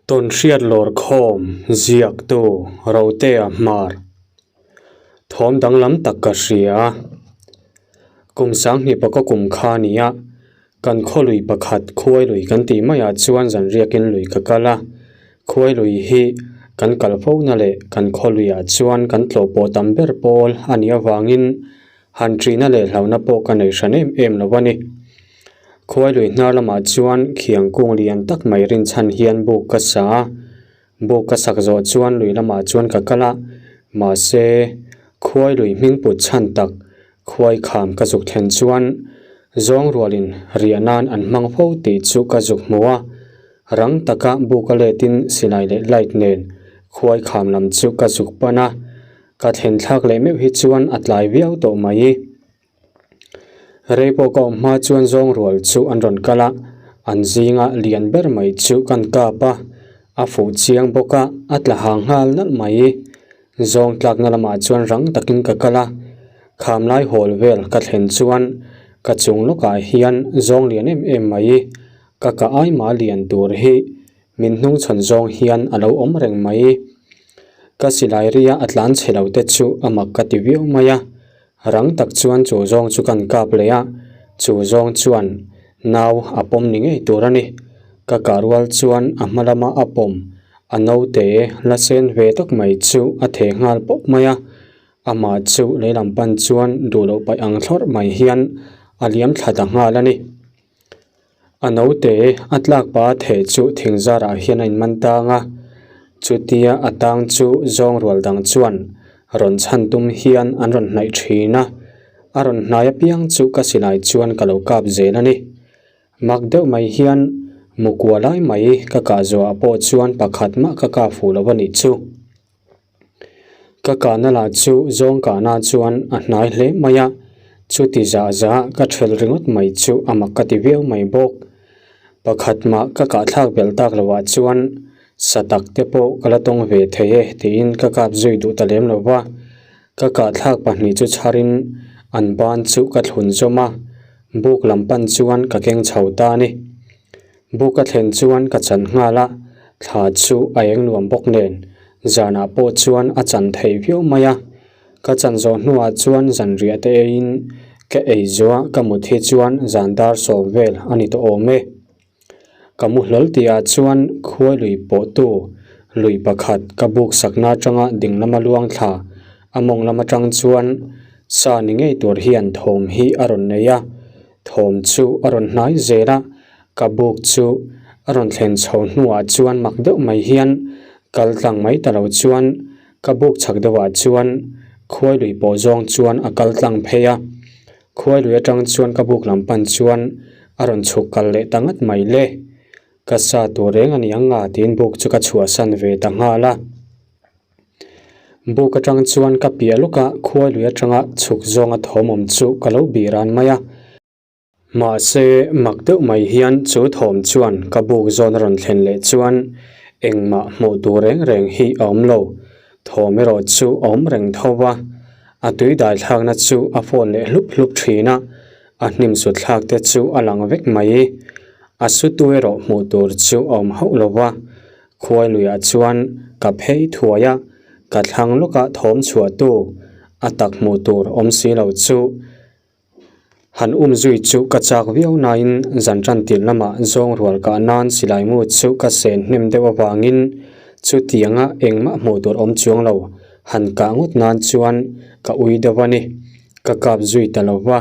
Tawnhriat lawrkhawm ziaktu Rotea Hmar thawm danglam tak ka hria a, kum sanghnih paka kum kha a ni a, kan khaw lui pakhat khuai lui kan tih maiah chuan zan riakin lui ka kal a, khuai lui hi kan kal fo na leh kan khaw luiah chuan kan tlawh pawh tam ber pawl a nih avangin Han ṭihna leh hlauhna pawh ka nei hran em em lo a ni. Khuai lui hnar lamah chuan khiang kung lian tak mai rinchhan hian buk ka sa a, buk ka sak zawh chuan lui lamah chuan ka kal a, mahse khuai lui hming put chhan tak khuai kham ka zuk thlen chuan zawng rualin riah nan an hmang fo tih chu ka zuk hmu a, rang taka buk a letin silai leh light nen khuai kham lam chu ka zuk pan a. Ka thlen thlak leh meuh hi chuan a tlai viau tawh mai. Rei pawh ka awm hma chuan zawng rual chu an rawn kal a, an zinga lian ber mai chu kan kap a, a fuh chiang bawk a, a tla hang nghal nalh mai. Zawng tlakna lamah chuan rang takin ka kal a, kham lai hawl vel ka thlen chuan ka chung lawkah hian zawng lian em em mai, ka ka ai mah lian tur hi Min hnungchhawn zawng hian a lo awm reng mai. Ka silai ria a tlan chhe lo te chu a mak ka ti viau mai a. Rang tak chuan chu zawng chu kan kap leh a, chu zawng chuan nau a pawm ni ngei tur a ni. Ka kah rual chuan a hma lama a pawm a naute la sen ve tak mai chu a theh nghal pawp mai a. Amah chu lehlam pan chuan duh loh paih ang thlawrh mai hian a liam thla ta nghal a ni. A naute a tlak pa theh chu thing zarah hian a inman tang a, chutia a tang chu zawng rual dang chuan rawn chhan tum hian an rawn hnaih thin a, a rawn hnai apiang chu ka silai chuan ka lo kap zel a ni. Mak deuh mai hian mukua lai mai ka kah zawhah pawh chuan pakhat mah ka kah fuh lo a nih chu. Ka kahna lah chu zawng kahna chuan a hnai hle mai a, chuti zah zah ka ṭhel ringawt mai chu a mak ka ti viau mai bawk. Pakhat mah ka kahthlak belh tak loh ah chuan sa tak te pawh ka la tawng ve thei e tiin ka kap zui duh ta lem lo va, ka kahthlak pahnih chu chharin an ban chu ka thlun zawm a, buk lam pan chuan ka keng chho ta a ni. Buk a thlen chuan ka chan nghal a, thla chu a eng nuam bawk nen zanah pawh chuan a chan thei viau mai a. Ka chan zawh hnuah chuan zanriah te eiin ka ei zuah ka mut hi chuan zan dar sawm vel a ni tawh awm e. Ka mu hlawl tihah chuan khuai lui pawhtu lui pakhat ka buk sakna atanga ding lama luang thla a mawng lam atang chuan sa ni ngei tur hian thawm hi a rawn nei a. Thawm chu a rawn hnai zel a, ka buk chu a rawn thlen chho hnuah chuan mak deuh mai hian kal tlang mai ta lo chuan ka buk chhak deuhah chuan khuai lui pawh zawng chuan a kal tlang phei a, khuai lui atang chuan ka buk lam pan chuan a rawn chhuk kal leh ta ngat mai le. Ka sa tur reng a ni ang a tiin buk chu ka chhuahsan ve ta nghal a. Buk atang chuan ka piah lawk a, khuai lui atanga chhuk zawnga thawm awm chu ka lo bih ran mai a. Mahse, mak deuh mai hian chu thawm chuan ka buk zawn a rawn thlen leh chuan engmah hmuh tur reng reng hi a awm lo. Thawm erawh chu a awm reng tho va, a tui dai thlakna chu a fawn leh hlup hlup thin a, a hnim sut thlak te chu a lang vek mai. A sutu erawh hmuh tur chu a awm hauh lo va, Khuai luiah chuan ka phei thuai a, ka thlang lawkah thawm chhuah tu a tak hmuh tur awm si lo chu han um zui chu ka chak viau nain zan tan tir lamah zawng rual kah nan silai mu chu ka sen hnem deuh avangin chutianga engmah hmuh tur awm chuang lo han kah ngawt nan chuan ka ui deuh a ni. Ka kap zui ta lo va,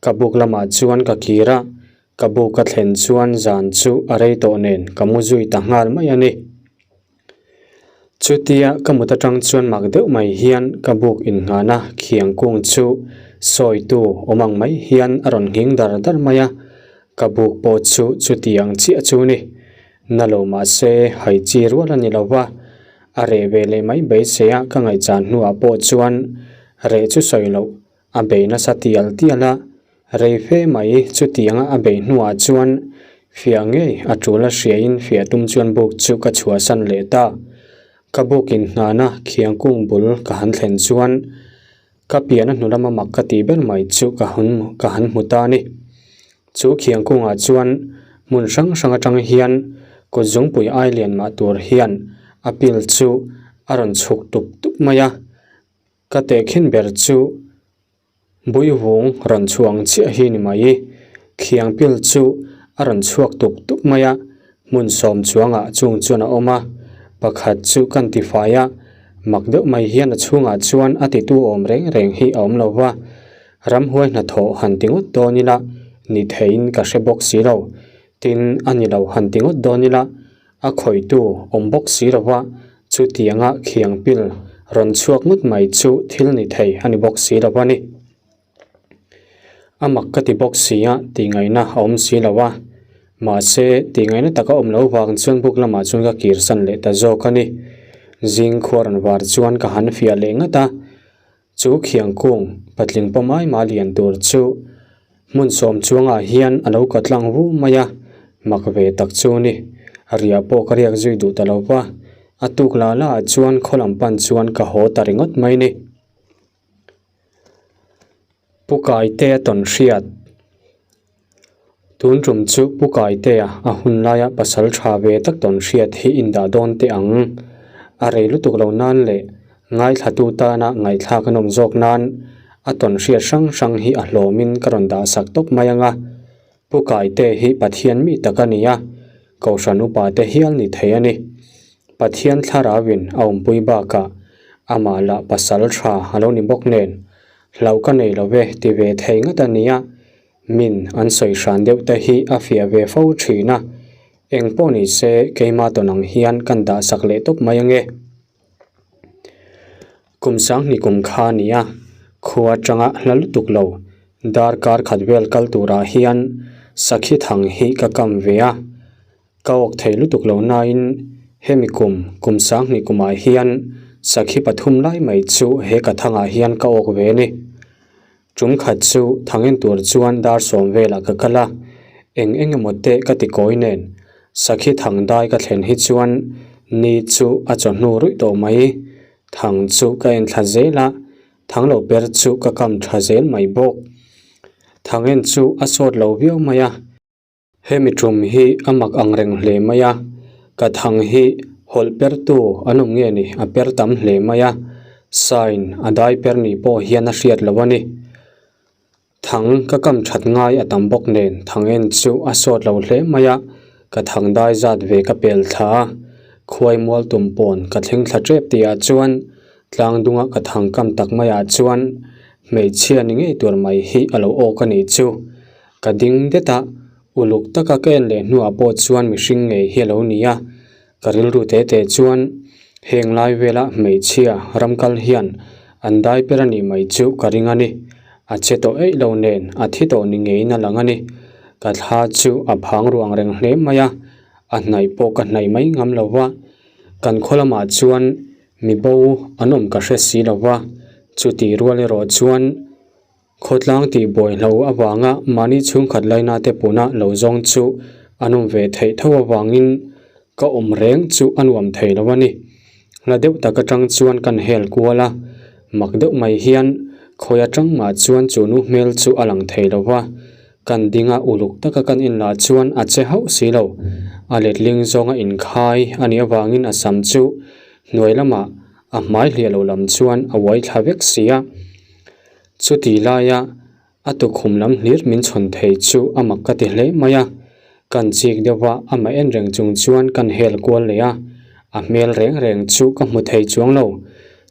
ka buk lamah chuan ka kir a, Ka bu ka thlen chuan zan chu a rei tawh nen ka mu zui ta nghal mai a ni. Chutia ka mut atang chuan mak deuh mai hian ka buk innghahna khiang kung chu sawitu awm ang mai hian a rawn nghing dar dar mai a, ka buk pawh chu chutiang chiah chu ni. Na lo mahse hai chi rual a ni lo va, a reh ve leh mai beisei a ka ngaihchan hnuah pawh chuan reh chu sawi loh A bei nasa tial tial a, rei fe mai chutianga a bei hnuah chuan fiah ngei a tul a hriain fiah tum chuan buk chu ka chhuahsan leh ta. Ka bukin hnana khiang kung bul ka han thlen chuan ka pian a hnu lama mak ka tih ber mai chu ka han ka han hmu ta a ni. Chu khiang kungah chuan hmun hrang hrang atang hian. Kut zungpui ai lian mah tur hian a pil chu a rawn chhuk tup tup mai a. Ka tehkhin ber chu Buivung rawn chhuang chiah hi ni mai. Khiang pil chu a rawn chhuak tup tup mai a, hmun sawm chuangah chung chuan a awm a. Pakhat chu kan tifai a, mak deuh mai hian a chhungah chuan a titu awm reng reng hi a awm lo va. Ramhuai hnathawh han ti ngawt dawn ila ni theiin ka hre bawk si lo. Tin, a ni lo han ti ngawt dawn ila a khawihtu awm bawk si lo va, chutianga khiang pil rawn chhuak ngawt mai chu thil ni thei a ni bawk si lo a ni. A mak ka ti bawk si a, tihngaihna a awm si lo a. Mahse, tihngaihna taka awm lo vang chuan buk lamah chuan ka kirsan leh ta zawk a ni. Zing khua rawn var chuan ka han fiah leh ngat a. Chu khiang kung patling pawmai mah lian tur chu hmun sawm chuangah hian a lo kat tlang vu mai a, mak ve tak chu ni. Riah pawh ka riak zui duh ta lo va, a tuk la la ah chuan khaw lam pan chuan ka haw ta ringawt mai ni. Pu Kaitea tawn hriat. Tun tum chu Pu Kaitea a hun laia pasal tha ve tak tawn hriat hi indah dawn teh ang. A rei lutuk lo nan leh ngaithlatu tana ngaihthlak a nawm zawk nan a tawn hriat hrang hrang hi a hlawmin ka rawn dah sak tawp mai ang a. Pu Kaitea hi Pathian mi tak a ni a, Kohhran upa te hial ni thei a ni. Pathian thlarauin a awmpui bakah amah lah pasal tha a lo ni bawk nen Hlauh ka nei lo ve ti ve thei ngat a nia, min an sawi hran deuh te hi a fiah ve fo thin a, eng pawh ni se keimah tawn ang hian kan dah sak leh tawp mai ange. Kum sanghnih kum kha a nia, khua atanga hla lutuk lo, darkar khat vel kal turah hian sakhi thang hi ka kam ve a, Ka awk thei lutuk lo nain hemi kum, kum sanghnih kumah hian sakhi pathum lai mai chu he ka thangah hian ka awk ve a ni. Tum khat chu thangin tur chuan dar sawm velah ka kal a, eng eng emaw te ka ti kawi nen sakhi thang dai ka thlen hi chuan ni chu a chawhnu ruih tawh mai. Thang chu ka en thla zel a, thang lo ber chu ka kam tha zel mai bawk. Thangin chu a sawt lo viau mai a. Hemi tum hi a mak ang reng hle mai a, ka thang hi hawlh pertu an awm nge ni a per tam hle mai a, sign a dai per ni pawh hian a hriat loh a ni. Thang ka kam that ngai a tam bawk nen thang en chu a sawt lo hle mai a, ka thang dai zat ve ka pel thla a, khuai mual tum pawn ka thleng thla tep tih ah chuan tlang dunga ka thang kam tak mai ah chuan hmeichhia ni ngei tur mai hi a lo awk a nih chu. Ka ding det a, uluk taka ka en leh hnuah pawh chuan mihring ngei hi a lo ni a, ka rilru te te chuan heng lai vela hmeichhia ram kal hian an dai per a nih mai chu ka ring a ni. A che tawh eih lo nen a thi tawh ni ngeiin a lang a ni. Ka thla chu a phang ruang reng hle mai a, a hnaih pawh ka hnaih mai ngam lo va, kan khaw lamah chuan mi bo an awm ka hre si lo va, chutih rual erawh chuan Khawtlang tih buaihlo avanga mahni chhungkhat laina te puna lo zawng chu an awm ve theih tho avangin ka awm reng chu a nuam thei lo a ni. Hla deuh tak atang chuan kan hel kual a, mak deuh mai hian khawi atang mah chuan chu nu hmel chu a lang thei lo va, kan dinga uluk taka kan inlah chuan a che hauh si lo. A letling zawnga inkhai a nih avangin a sam chu hnuai lamah a hmai hliah lo lam chuan a uai thla vek si a. Chuti laia a tukhum lam hlir min chhawn thei chu a mak ka ti hle mai a, kan chik deuh va amah en reng chung chuan kan hel kual leh a, a hmel reng reng chu ka hmu thei chuang lo.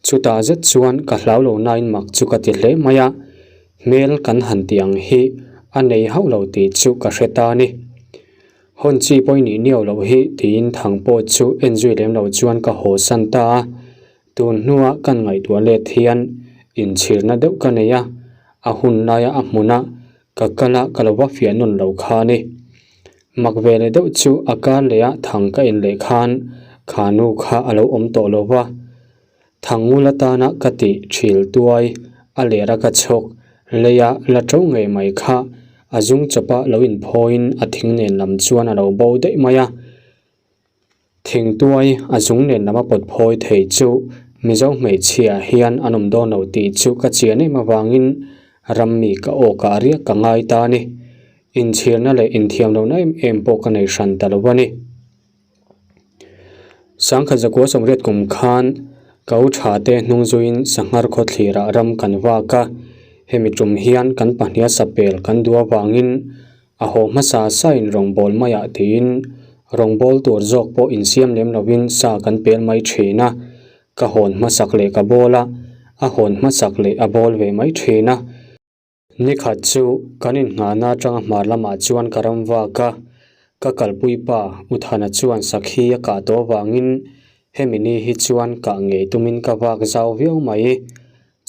Chutah zet chuan ka hlau lo nain mak chu ka ti hle mai a, hmel kan han tih ang hi a nei hauh lo tih chu ka hre ta a ni. Hawn chi pawh i nih niau loh hi tiin thang pawh chu en zui lem lo chuan ka haw san ta a. Tun hnua kan ngaihtuah let hian inchhirna deuh ka nei a, a hun laia a hmuna ka kala ka lo va fiah nawn lo kha a ni. Mak ve leh deuh chu a kar leh a thang ka en leh khan kha nu kha a lo awm tawh lo va, thangngul atana ka tih thil tuai a lera ka chhawk leia la to ngei mai kha a zung chawpa lo inphawiin a thing nen lam chuan a lo bo daih mai a. Thingtuai a zung nen lam a pawt phawi thei chu Mizo hmeichhia hian an awm dawn lo tih chu ka chian em avangin rammi ka awkah riak ka ngai ta a ni. Inchhirna leh inthiam lohna em em pawh ka nei hran ta lo a ni. Sangkhat zakua sawmriat kum khan ka u tha te hnung zuiin Sanghar khawthlirah ram kan vak a, hemi tum hian kan pahniha sapel kan duh avangin a haw hmasa sain rawngbâwl maiah tiin rawngbâwl tur zawk pawh insiam lem lovin sa kan pel mai thin a, ka hawn hmasak leh ka bâwl a, a hawn hmasak leh a bâwl ve mai thin a. Nikhat chu kan innghahna atanga hmar lamah chuan ka ram vak a, ka kalpui pa Uthana chuan sakhi a kah tawh avangin hemi ni hi chuan kah ngei tumin ka vak zau viau mai.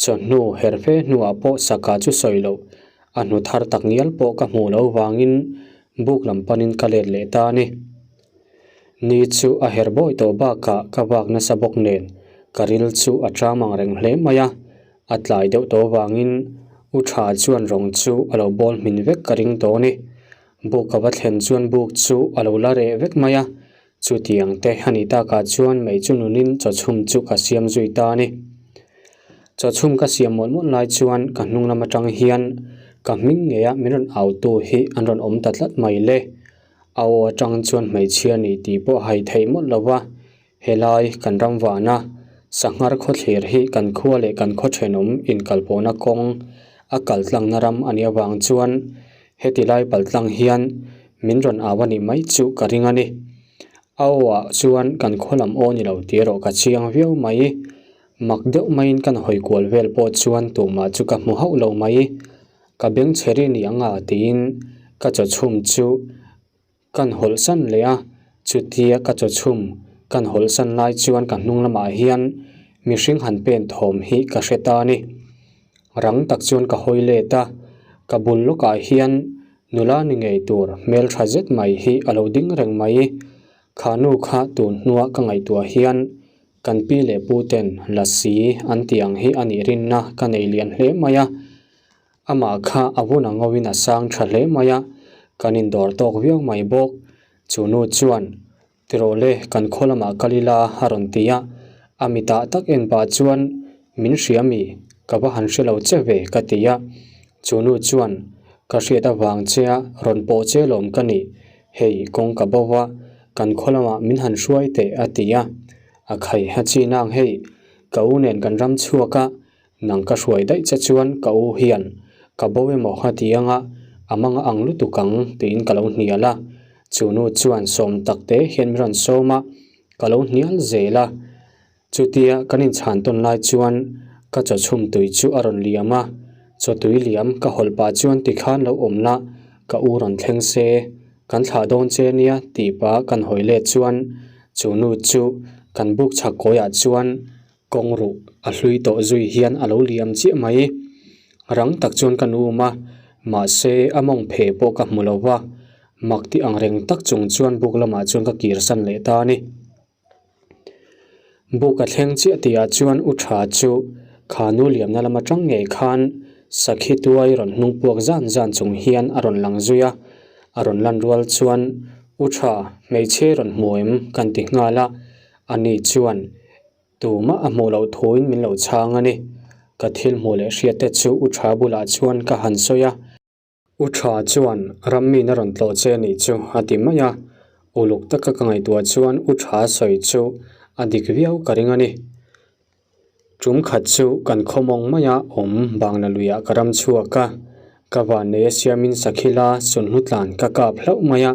Chawhnu herh fe hnuah pawh saka chu sawi loh, a hnu thar tak ngial pawh ka hmuh loh vangin buk lam panin ka let leh ta a ni. Ni chu a herh bawi tawh bakah ka vak nasa bawk nen ka ril chu a ṭam ang reng hle mai a, A tlai deuh tawh avangin U Tha chuan rawng chu a lo bawl hmin vek ka ring tawh a ni. Buk a va thlen chuan buk chu a lo la reh vek mai a, chutiang te a nih takah chuan mei chu nunin chawchhum chu ka siam zui ta a ni. Chawchhum ka siam mawlh mawlh lai chuan ka hnung lam atang hian ka hming ngeia min rawn autu hi an rawn awm ta tlat mai le. A aw atang chuan hmeichhia ni tih pawh a hai theih mawlh lo va, Helai kan ram vana Sanghar khawthlir hi kan khua leh kan khaw thenawm inkalpawhna kawng a kal tlangna ram a nih avang chuan heti lai pal tlang hian min rawn au a nih mai chu ka ring a ni. A aw ah chuan kan khaw lam aw ni lo tih erawh ka chiang viau mai. Mak deuh maiin kan hawi kual vel pawh chuan tumah chu ka hmu hauh lo mai. Ka beng chhe ri ni ang a tiin ka chawchhum chu Kan hawlhsan leh a, chutia ka chawchhum kan hawlhsan lai chuan ka hnung lamah hian mihring han pen thawm hi ka hre ta a ni. Rang tak chuan ka hawi let a, ka bul lawkah hian nula ni ngei tur hmeltha zet mai hi a lo ding reng mai. Kha nu kha tun hnua ka ngaihtuah hian kan pi leh pu ten lasi an tih ang hi a nih rinna ka nei lian hle mai a. Amah kha a vun a ngawin a sang tha hle mai a, kan indawr tawk viau mai bawk. Chu nu chuan, Tirawh le, kan khaw lamah kal ila a rawn ti a. A mitah tak en pah chuan, Min hria mi? Ka va han hre lo che ve ka ti a. Chu nu chuan, Ka hriat avang che a, rawn pawh che lawm ka nih. Hei, kawng ka bo va, kan khaw lamah min han hruai teh a ti a. A khai ha chi nang hei, ka u nen kan ram chhuak a, Nang ka hruai daih che chuan ka u hian ka bo emaw a ti anga a manga ang lutuk ang tiin ka lo hnial a. Chu nu chuan sawm tak te hian min rawn sawm a, ka lo hnial zel a. Chutia kan inchhan tawn lai chuan ka chawchhum tui chu a rawn liam a, chaw tui liam ka hawlh pah chuan tikhan lo awm la ka u rawn thleng se, kan thlah dawn che nia tih pah kan hawi let chuan chu nu chu kan buk chhak kawiah chuan Kawng ruh a hlui tawh zui hian a lo liam chiah mai. Rang tak chuan ka nu awm a, mahse a mawng phe pawh ka hmu lo va, mak ti ang reng tak chung chuan buk lamah chuan ka kir san leh ta a ni. Buk a thleng chiah tihah chuan u tha chu kha nu liamna lam atang ngei khan sakhi tuai rawn hnung puak zan zan chung hian a rawn lang zui a, a rawn lan rual chuan u tha hmeichhe rawn hmu em kan ti nghal a, Ani chuan tumah a hmuh loh thuin min lo chhang a ni. Ka thil hmuh leh hriat te chu U Tha bulah chuan ka han sawi a. U Tha chuan rammin a rawn tlawh che anih chu a ti mai a. Uluk taka ka ngaihtuah chuan U Tha sawi chu a dik viau ka ring a ni. Tum khat chu kan khaw mawng maia awm Bangla luiah ka ram chhuak a, ka vannei a siamin Sakhila sunhlu tlan ka kap hlauh mai a,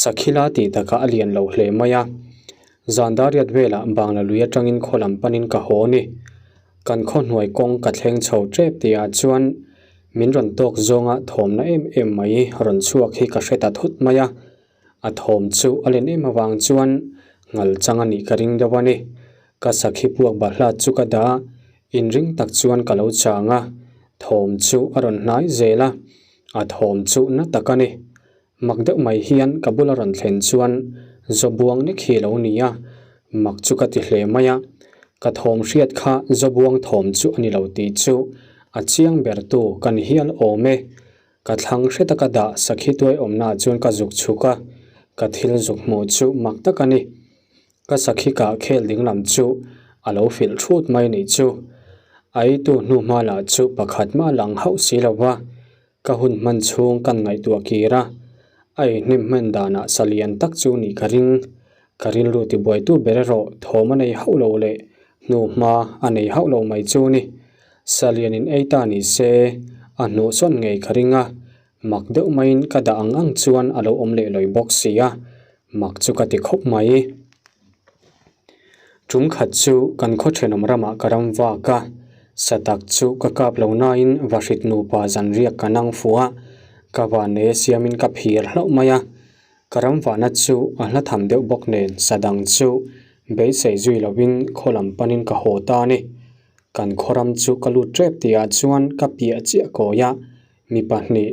Sakhila tih takah a lian lo hle mai a. Zan dariat velah Bangla lui atangin khaw lam panin ka haw ni. Kan khaw hnuai kawng ka thleng chho tep tihah chuan min rawn tawk zawnga thawmna em em mai rawn chhuak hi ka hre ta thut mai a. A thawm chu a len em avang chuan ngal chang a nih ka ring deuh a ni. Ka sakhi puak bahlat chu ka dah a, inring tak chuan ka lo chang a, thawm chu a rawn hnai zel a, a thawm chu na tak a ni. Mak deuh mai hian ka bula rawn thlen chuan Zawbuang nek hi a lo ni a, mak chu ka ti hle mai a. Ka thawm hriat kha Zawbuang thawm chu a ni lo tih chu a chiang bertu ka ni hial awm e. Ka thlang hre taka dah sakhi tuai awmnaah chuan ka zuk chhuk a, ka thil zuk hmuh chu mak tak a ni. Ka sakhi kah khel dinglam chu a lo filh thut mai nih chu. A eitu hnu hma lah chu pakhat mah lang hauh si lo va, ka hun hman chhung kan ngaihtuah kir a, a ei hnim hman danah sa lian tak chu nih ka ring. Ka rilru tibuaitu ber erawh thawm a nei hauh lo leh hnuhma a nei hauh lo mai chu ni. Salian in ei ta ni se, a hnuhsawn ngei ka ring a, mak deuh maiin ka dah ang ang chuan a lo awm leh lawi bawk si a, mak chu ka ti khawp mai. Tum khat chu kan khaw thenawm ramah ka ram vak a, sa tak chu ka kap lo nain vahrit nupa zanriak ka nang fuh a, ka vannei a siamin ka phir hlauh mai a, Ka ram vahna chu a hla tham deuh bawk nen sa dang chu beisei zui lovin khaw lam panin ka haw ta a ni. Kan khaw ram chu ka lut tep tihah chuan ka piah chiah kawi a, mi pahnih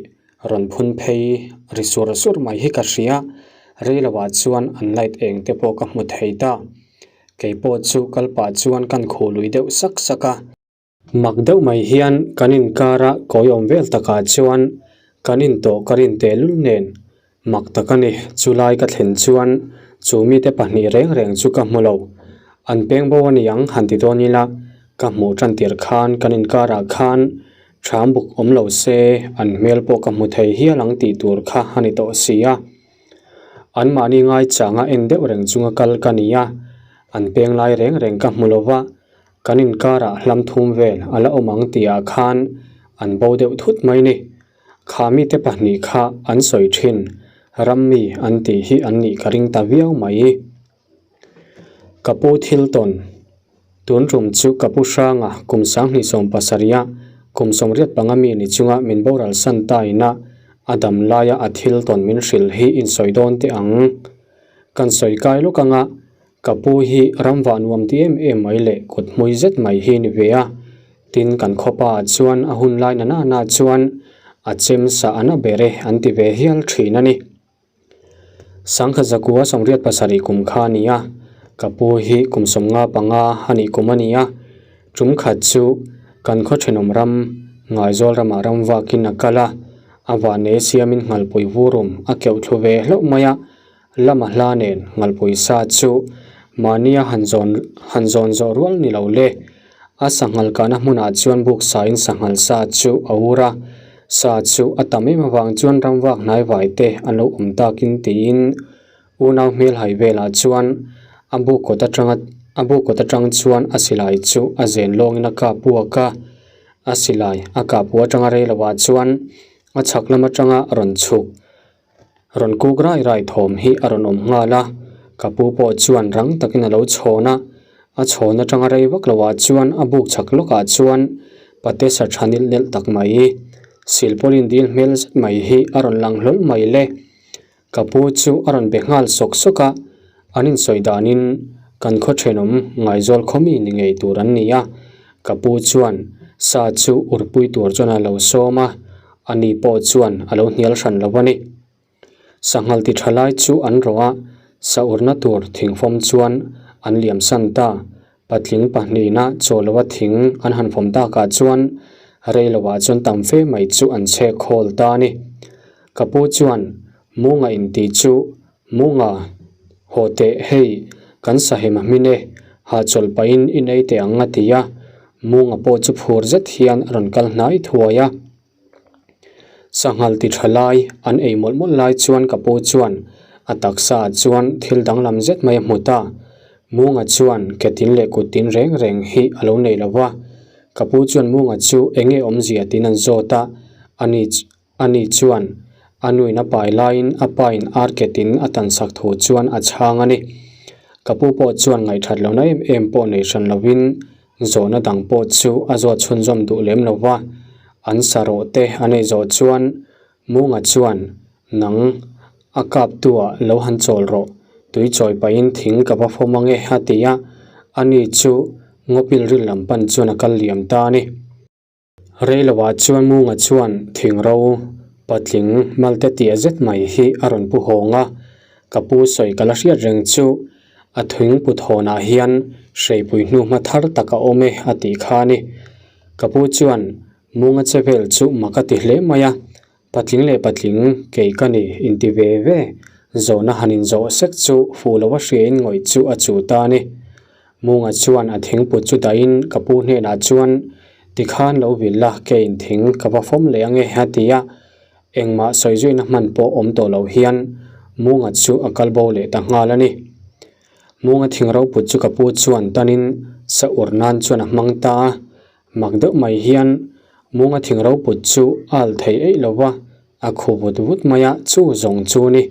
rawn phun phei ri sur sur mai hi ka hria. Rei lovah chuan an light eng te pawh ka hmu thei ta. Kei pawh chu kal pah chuan kan khuh lui deuh sak sak a. Mak deuh mai hian kan inkara kawi awm vel takah chuan kan intawh ka rin tehlul nen mak tak a ni. Chulai ka thlen chuan chu mite pahnih reng reng chu ka hmu lo. An peng bo a ni ang han ti dawn ila ka hmuh tan tir khan kan inkarah khan tham buk awm lo se an hmel pawh ka hmu thei hial ang tih tur kha a ni tawh si a. Anmahni ngaichanga en deuh reng chunga kal ka ni a, an peng lai reng reng ka hmu lo va. Kan inkarah hlam thum vel a la awm ang tihah khan an bo deuh thut mai ni. Kha mite pahnih kha an sawi thin, ram mi an tih hi an nih ka ring ta viau mai. Ka pu thil tawn, Tun tum chu ka pu hranga kum sanghnih 70 a kum 85 mi ni chunga min boral san ta ina a dam laia a thil tawn min hrilh hi insawi dawn teh ang. Kan sawi kai lawk anga Ka pu hi ramvah nuam ti em em mai leh kut hmui zet mai hi ni ve a, tin kan khawpa ah chuan a hun lai na na chuan a chem sa a na ber e an ti ve hial thin a ni. Sangkhat zakua 87 kum kha a ni a, ka pu hi kum 55 a nih kum a ni a, tum khat chu kan khaw thenawm ram Ngaizawl ramah ram vakin a kal a, a vah nei siamin nghalpui vurum a keuh thlu ve hlauh mai a, Lama hla nen nghalpui sa chu mahnia han zawn han zawn zawh rual ni lo le. A sanghal kahna hmunah chuan buk sain sanghal sa chu a ur a, sa chu a tam em avang chuan ramvak hnai vai te an lo awm takin tiin unau hmel hai velah chuan a buk kawt atanga a buk kawt atang chuan a silai chu a zen lawngin a kap puak a, a silai a kap pu atanga rei lovah chuan a chhak lam atanga rawn chhuk. Rawn kuk rai rai thawm hi a rawn awm nghal a, ka pu pawh chuan rang takin a lo chhawn a, a chhawn atanga rei vak loh ah chuan a buk chhak lawk ah chuan pate sa tha nilh nelh tak mai, silpawlin dil hmel zet mai hi a rawn lang hlawl mai le. Ka pu chu a rawn be nghal sawk sawk a, an insawi danin kan khaw thenawm Ngaizawl khaw mi ni ngei tur an ni a, ka pu chuan sa chu urpui tur chuan a lo sawm a, Ani pawh chuan a lo hnial hran lo a ni. Sanghal ti tha lai chu an rawh a, sa urna tur thingfawm chuan an liam san ta. Patling pahnihna chaw loa thing an han fawm takah chuan rei loah chuan tam fe mai chu an chhek khawl ta a ni. Ka pu chuan Munga intih chu Munga, haw teh hei kan sahem a hmin e, hahchawlh pahin i nei teh ang a ti a, Munga pawh chu phur zet hian a rawn kal hnai thuai a. Sanghal ti tha lai an ei mawlh mawlh lai chuan ka pu chuan a taksa ah chuan thil danglam zet mai a hmu ta. Munga chuan ke tin leh kut tin reng reng hi a lo nei lo va. Ka pu chuan Munga chu eng nge awmzia tiin an zawt a, ani Ani chuan a nuin a pai laiin a pain ar ketin a tansak thu chuan a chhang a ni. Ka pu pawh chuan ngaihthat lohna em em pawh nei hran lovin zawhna dang pawh chu a zawt chhunzawm duh lem lo va. An sarawh te an ei zawh chuan Munga chuan nang a kaptuah lo han chawl rawh, tui chawi pahin thing ka va fawm ange a ti a, ani chu ngawpil ril lam pan chuan a kal liam ta a ni. Reiloah chuan Munga chuan thingro patling malte tia zet mai hi a rawn pu hawng a, ka pu sawi ka la hriat reng chu a thing put hawnah hian hreipui hnu hma thar tak a awm e a tih kha a ni. Ka pu chuan Munga che vel chu mak a ti hle mai a, patling leh patling kei ka ni inti ve ve, zawhna han inzawh sek chu fuh lova hriain ngawih chu a chu ta a ni. Munga chuan a thingput chu dahin ka pu hnenah chuan, Tikhan lo vil la, keiin thing ka va fawm leh ange a ti a. Engmah sawi zuina hman pawh awm tawh loh hian Munga chu a kal bo leh ta nghal a ni. Munga thing roput chu ka pu chuan tanin sa ur nan chuan a hmang ta a, mak deuh mai hian Munga thing roput chu a al thei eih lo va, a khu vut vut mai a, chu zawng chu ni.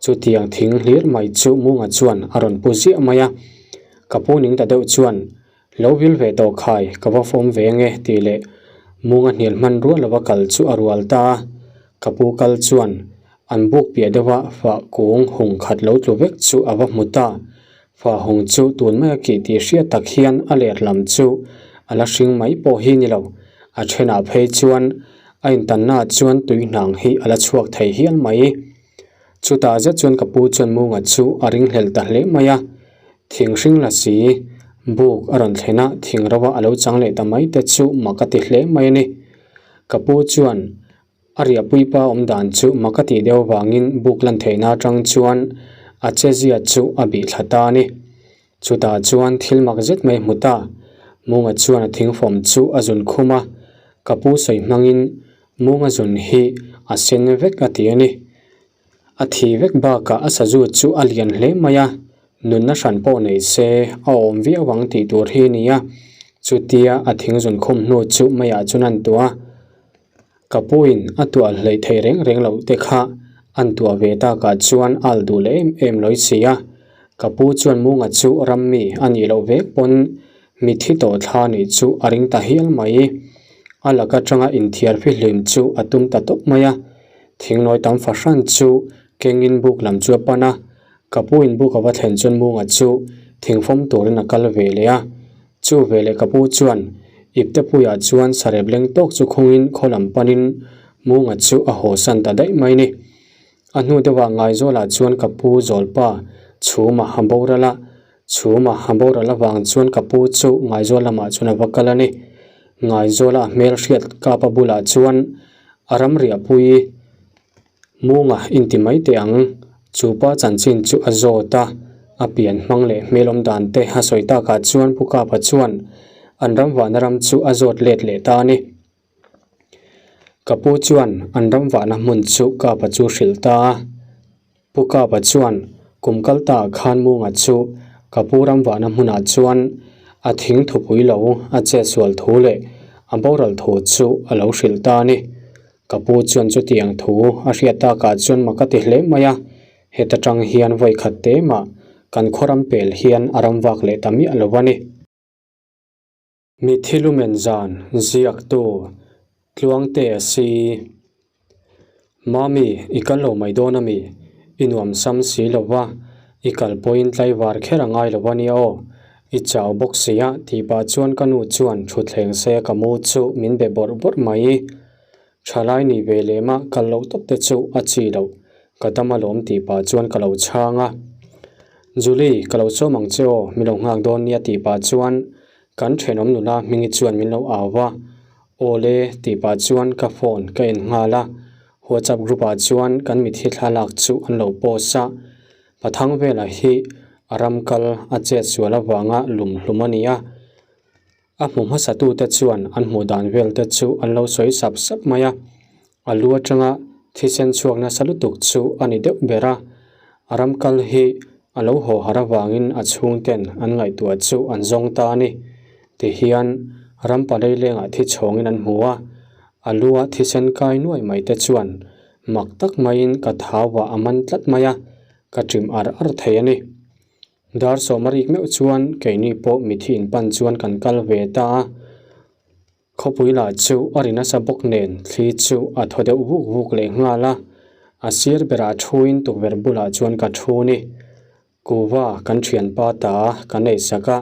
Chutiang thing hlir mai chu Munga chuan a rawn pu ziah mai a, ka pu ning ta deuh chuan Lo vil ve tawh khai, ka va fawm ve ange tih leh Munga hnial hman rual lova kal chu a rual ta a, ka pu kal chuan an buk piah deuha fah kung hung khat lo tlu vek chu a va hmu ta. Fah hung chu tun mai a kih tih hriat tak hian a ler lam chu a la hring mai pawh hi ni lo, a thenah phei chuan a intannaah chuan tui hnang hi a la chhuak thei hial mai. Chutah zet chuan ka pu chuan Munga chu a ringhlel ta hle mai a, Thing hring la si, buk a rawn thlen a, thing rova a lo chang leh ta mai te chu mak a ti hle mai a ni. Ka pu chuan a riahpui pa awm dan chu mak a tih deuh avangin buk lan theihna atang chuan a chezia chu a bih thla ta a ni. Chutah chuan thil mak zet mai hmu ta, Munga chuan a thingfawm chu a zun khum a, ka pu sawi hmangin Munga zun hi a sen vek a ti a ni. A thi vek bakah a sazu chu a lian hle mai a, nunna hran pawh nei se a awm viau ang tih tur hi a ni a, chutia a thing zun khum hnu chu meiah chuan an tuah a, ka puin a tuah hleih thei reng reng loh te kha an tuah ve takah chuan a al duh leh em em lawi si a, ka pu chuan Munga chu rammi a nih loh vek pawn Mithi tawh thla nih chu a ring ta hial mai. A lak atanga inthiar fihlim chu a tum ta tawp mai a. Thingnawi tam fahran chu kengin buk lam chu a pan a. Ka pu in buk a va thlen chuan Munga chu thingfawm turin a kal ve leh a. Chu veleh ka pu chuan Iptepuiah chuan sarep leng tawk chu khungin khaw lam panin Munga chu a hawsan ta daih mai ni. A hnu deuhah Ngaizawlah chuan ka pu Zawlpa chhuma a boral a. Chhuma a boral avang chuan ka pu chu Ngaizawl lamah chuan a va kal a ni. Ngaizawla a hmel hriat kapa bulah chuan a ramriahpui Munga inti mai teh ang. Chu pa chanchin chu a zawt a, a pian hmang leh hmel awm dan te a sawi takah chuan Pu Kapa chuan an ramvahna ram chu a zawt let leh ta a ni. Ka pu chuan an ramvahna hmun chu Kapa chu hrilh ta a. Pu Kapa chuan kum kal ta khan Munga chu ka pu ramvahna hmunah chuan a thing thupui lo a chet sual thu leh a boral thu chu a lo hrilh ta a ni. Ka pu chuan chutiang thu a hriat takah chuan mak a ti hle mai a, heta tang hian vawi khat te mah kan khaw ram pel hian a ram vak leh ta miah lo a ni. Mithi lumen zan ziaktu Tluangte a si. Mami, i kal lo mai dawn a mi? I nuam sam si lo va, i kal pawhin tlaivar kher a ngai lo a nia aw. I chau bawk si a tih pah chuan ka nu chuan thutthleng se ka mu chu min be bawrh bawrh mai. Thalai ni ve lem a kal loh tawp te chu a chi loh, ka dam alawm tih pah chuan ka lo chhang a. Julie, ka lo sawm ang che aw, min lo nghak dawn nia tih pah chuan kan thenawm nula hmingi chuan min lo au va. Aw le tih pah chuan ka phone ka en nghal a, WhatsApp group ah chuan kan mithi thlalak chu an lo post a. Pathang velah hi a ram kal a chet sual avanga lum hlum a ni a. A hmu hmasatute chuan an hmuh dan vel te chu an lo sawi sap sap mai a, a lu atanga thisen chhuak nasa lutuk chu a ni deuh ber a, a ram kal hi a lo haw har avangin a chhungten an ngaihtuah chu an zawng ta a ni. Tihian ram palei lengah thi chhawngin an hmu a, a lua thisen kai nuai mai te chuan mak tak maiin ka thau ah a man tlat mai a, ka ṭim ar ar thei a ni. Dar sawma rik meuh chuan keini pawh mithi in pan chuan kan kal ve ta a, khawpui lah chu a ri nasa bawk nen thli chu a thaw deuh vuk vuk leh nghal a, a sir berah thuin tukverh bulah chuan ka thu ni. Kuva kan thianpa ta kan ei sak a,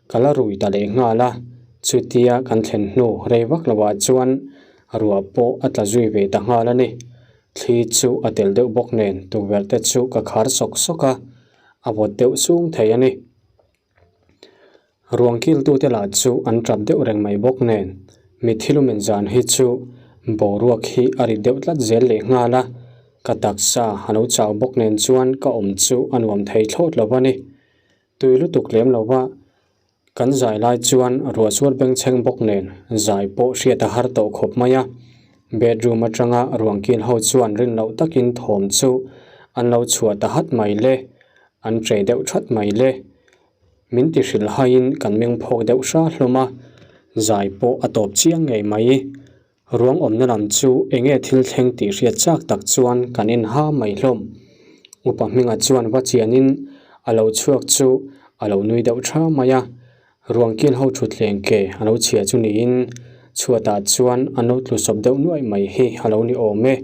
ka la rui ta leh nghal a, chutia kan thlen hnu rei vak lovah chuan ruah pawh a tla zui ve ta nghal a ni. Thli chu a tel deuh bawk nen tukverh te chu ka khar sawk sawk a. a vawt deuh sung thei a ni. Ruang kiltute lah chu an tap deuh reng mai bawk nen mitthi lumen zan hi chu boruak hi a ri deuh tlat zel leh nghal a, ka taksa a lo chau bawk nen chuan ka awm chu a nuam thei thlawt lo a ni. Tui lutuk lem lo va. Kan zai lai chuan ruah sual bengchheng bawk nen zai pawh hriat a har tawh khawp mai a. Bedroom atanga ruang kil ho chuan rin loh takin thawm chu an lo chhuah ta hat mai le, an ṭe deuh that mai le. Min ti hrilh haiin kan meng phawk deuh hra hlawm a, zai pawh a tawp chiang ngei mai. Ruang awmna lam chu eng nge thil thleng tih hriat chak tak chuan kan en ha mai hlawm. Upa hminga chuan va chianin a lo chhuak chu a lo nui deuh tha mai a, ruang kil ho thutthleng ke a lo chhia chu niin chhuatah chuan an lo tlu sawp deuh nuaih mai hi a lo ni awm e.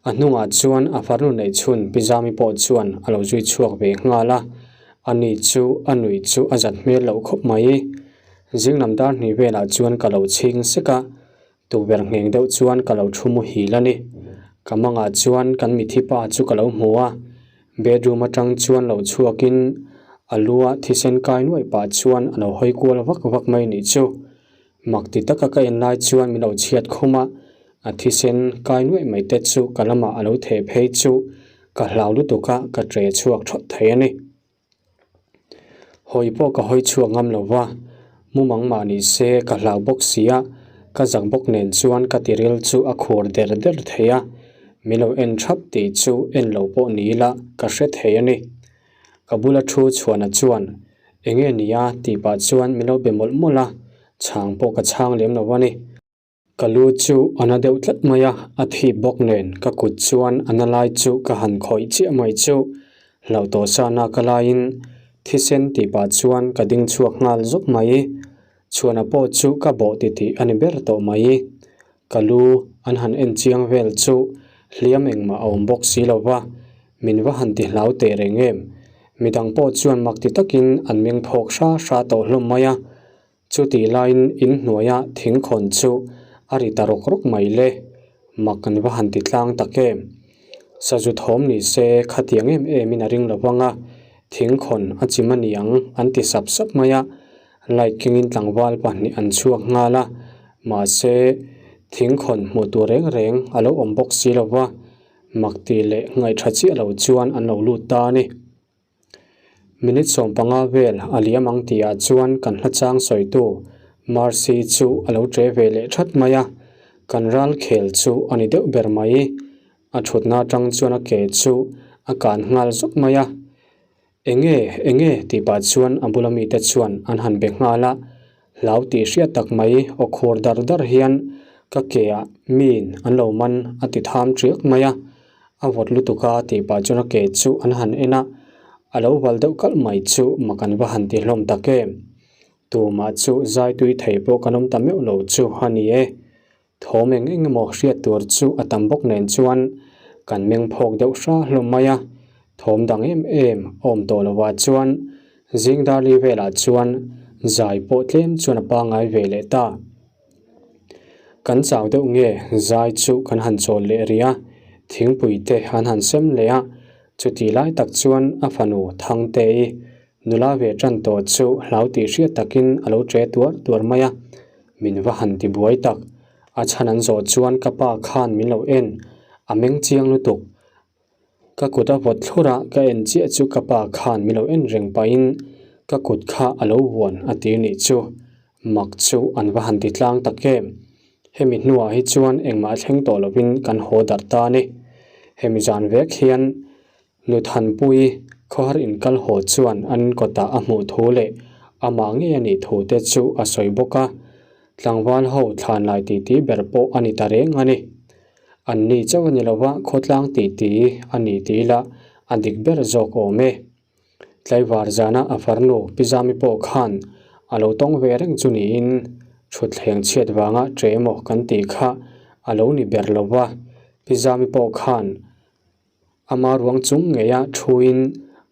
A hnungah chuan a farnu neih chhun Pi Zami pawh chuan a lo zui chhuak ve nghal a, ani chu a nuih chu a zat hmel loh khawp mai. Zinglam dar hnih velah chuan ka lo chhing sek a, tukverh ngheng deuh chuan ka lo thu muhil a ni. Ka mangah chuan kan mithi pa chu ka lo hmu a, bedroom atang chuan lo chhuakin a lua thisen kai nuaih pah chuan a lo hawi kual vak vak mai nih chu. Mak ti taka ka en lai chuan min lo chhiat khum a, a thisen kai nuaih mai te chu ka lamah a lo theh phei chu ka hlau lutuk a, ka ṭe chhuak ṭhawt thei a ni. Hawi pawh ka hawi chhuak ngam lo va, mumang mah ni se ka hlau bawk si a, ka zak bawk nen chuan ka tiril chu a khur der der thei a, min lo en ṭhap tih chu en lo pawh ni ila ka hre thei a ni. Ka bula thu chhuahna chuan Eng nge nia tih pah chuan min lo be mawlh mawlh a, chhang pawh ka chhang lem lo a ni. Ka lu chu a na deuh tlat mai a, a thip bawk nen ka kut chuan a na lai chu ka han khawih chiah mai chu hlauh tawh sa na ka laiin thisen tih pah chuan ka ding chhuak nghal zawk mai. Chhuana pawh chu ka bawh titih a ni ber tawh mai. Ka lu an han en chiang vel chu hliam engmah a awm bawk si lo va, min va han ti hlau teh reng em. Midang pawh chuan mak ti takin an meng phawk hra hra tawh hlawm mai a. Chutih laiin in hnuaia thingkhawn chu a ri ta rawk rawk mai le. Mak an va han ti tlang tak em. Sazu thawm ni se khatiang em emin a ring lo vang a, thingkhawn a chim a niang an ti sap sap mai a. Light kengin tlangval pahnih an chhuak nghal a, mahse thingkhawn hmuh tur reng reng a lo awm bawk si lo va, mak tih leh ngaihṭha chiah lo chuan an lo lut ta a ni. Minute 15 vel a liam ang tihah chuan kan hlachang sawitu Mercy chu a lo ṭe ve leh ṭhat mai a, kan ral khel chu a ni deuh ber mai. A ṭhutna aṭang chuan a ke chu a kan nghal zawk mai a. Enge, enge tih pah chuan a bula mite chuan an han be nghal a, hlau tih hriat tak mai aw khur dar dar hian ka ke ah miin an lo man a ti tham ṭiak mai a, a vawt lutuk a tih pah chuan a ke chu an han en a, a lo val deuh kalh mai chu mak an va han ti hlawm tak em. Tumah chu zai tui thei pawh kan awm ta meuh lo chu a ni e. Thawm eng eng emaw hriat tur chu a tam bawk nen chuan kan meng phawk deuh hra hlawm mai a, thawm dang em em a awm tawh lovah chuan zing darli velah chuan zai pawh tlem chuan a pangngai ve leh ta. Kan chau deuh nge zai chu kan han chawl leh rih a, thingpui te an han sem leh a, chutih lai tak chuan a fanu Thangtei Nula ve tan tawh chu hlau tih hriat takin a lo ṭe tuar tuar mai a, min va han ti buai tak. A chhan an zawh chuan ka pa khan min lo en, a meng chiang lutuk. Ka kut a vawt thlur a, ka en chiah chu ka pa khan min lo en reng pahin ka kut kha a lo vuan a ti nih chu. Mak chu an va han ti tlang tak em. Hemi hnuah hi chuan engmah thleng tawh lovin kan haw darh ta a ni. Hemi zan vek hian Nuthanpui khawhar inkal haw chuan an kawtah a hmuh thu leh amah ngei a nih thu te chu a sawi bawk a, tlangval ho thlan lai titi ber pawh a ni ta reng a ni. An ni chauh a ni lova khawtlang titi a ni tih ila a dik ber zawk awm e. Tlaivar zana a farnu Pizami pawh khan a lo tawng ve reng chu niin thutthleng chhiat vanga ṭe emaw kan tih kha a lo ni ber lova, Pizami pawh khan Ama ruang chung ngeia thuin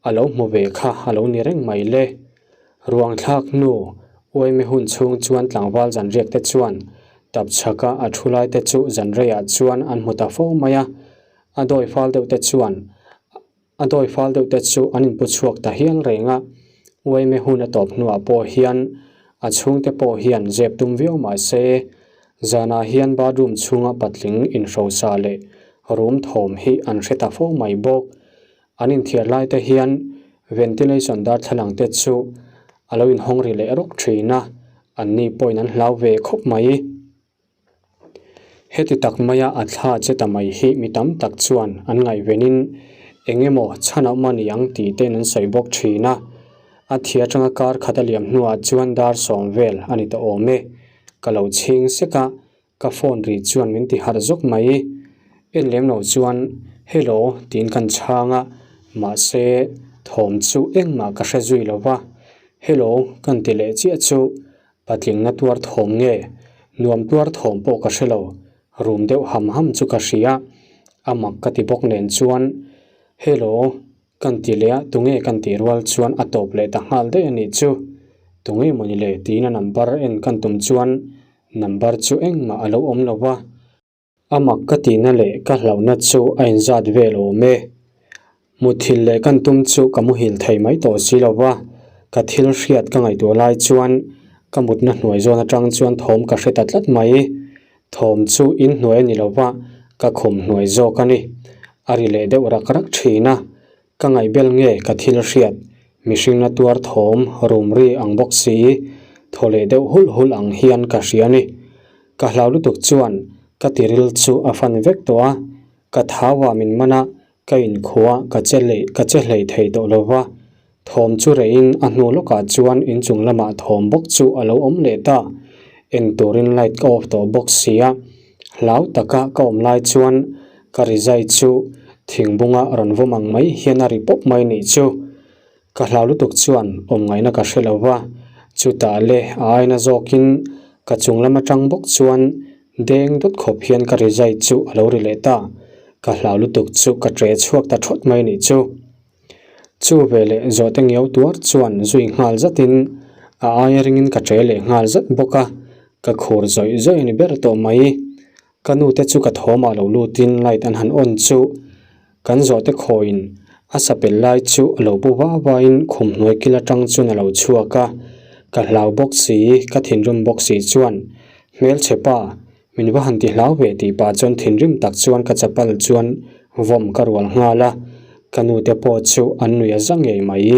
a lo hmu ve kha a lo ni reng mai le. Ruang thlak hnu uaime hun chhung chuan tlangval zanriak te chuan tap chhaka a thu lai te chu zanreiah chuan an hmu ta fo mai a. A dawi fal deuh te chuan a dawi fal deuh te chu an inpu chhuak ta hial reng a. Uaime hun a tawp hnuah pawh hian a chhungte pawh hian zep tum viau mah se Zanah hian bathroom chhunga patling inhrosa leh room thawm hi an hre ta fo mai bawk. An inthiar lai te hian ventilation darthlalang te chu a lo inhawng ri leh rawk thin a, anni pawhin an hlau ve khawp mai. Heti tak maia a thla che ta mai hi mi tam tak chuan an ngaihvenin eng emaw chhan a awm a ni ang tih tein an sawi bawk thin a. A thi atanga kar khat a liam hnuah chuan dar sawm vel a ni ta awm e. Ka lo chhing sek a, ka phone ri chuan min ti harh zawk mai. En lem lo chuan Hello tiin kan chhang a, mahse thawm chu engmah ka hre zui lo va. Hello kan ti leh chiah chu patling na tuar thawm nge nuam tuar thawm pawh ka hre lo, rum deuh ham ham chu ka hria. A mak ka ti bawk nen chuan Hello Kan ti leh a, tunge kan tih rual chuan a tawp leh ta nghal daih a nih chu. Tunge mawni le tiin a number en kan tum chuan number chu engmah a lo awm lo va. A mak ka tihna leh ka hlauhna chu a inzat vel awm e. Muthilh leh kan tum chu ka muhil thei mai tawh si lo va, ka thil hriat ka ngaihtuah lai chuan ka mutna hnuai zawn atang chuan thawm ka hre ta tlat mai. Thawm chu in hnuai a ni lo va, ka khum hnuai zawk a ni. A ri leh deuh rak rak thin a, ka ngaihbel nge ka thil hriat, mihring na tuar thawm rum ri ang bawk si, thaw leh deuh hulh hulh ang hian ka hria a ni. Ka hlau lutuk chuan ka tiril chu a fan vek tawh a, ka thau ah min man a, ka inkhua ka che leh ka che hlei thei tawh lo va. Thawm chu reihin a hnu lawkah chuan inchung lamah thawm bawk chu a lo awm leh ta. En turin light ka off tawh bawk si a, hlau taka ka awm lai chuan ka rizai chu thingbunga rawn vawm ang mai hian a ri pawp mai nih chu. Ka hlau lutuk chuan awm ngaihna ka hre lo va, chutah le a aina zawkin ka chung lam atang bawk chuan deng dawt khawp hian ka rizai chu a lo ri leh ta. Ka hlau lutuk chu ka ṭe chhuak ta ṭhawt mai nih chu. Chu veleh zawhte ngiau tuar chuan zui nghal zatin a aia ringin ka ṭe leh nghal zat bawk a, ka khur zawih zawih a ni ber tawh mai. Ka nute chu ka thawmah lo lutin light an han on chu kan zawhte khawiin a sapel lai chu a lo pu va vain khum hnuai kil atang chuan a lo chhuak a, ka hlau bawk si, ka thinrim bawk si chuan hmelchhe pa Min va han ti hlau ve tih pah chuan thinrim tak chuan ka chapal chuan vawm ka rual nghal a, ka nute pawh chu an nui a za ngei mai.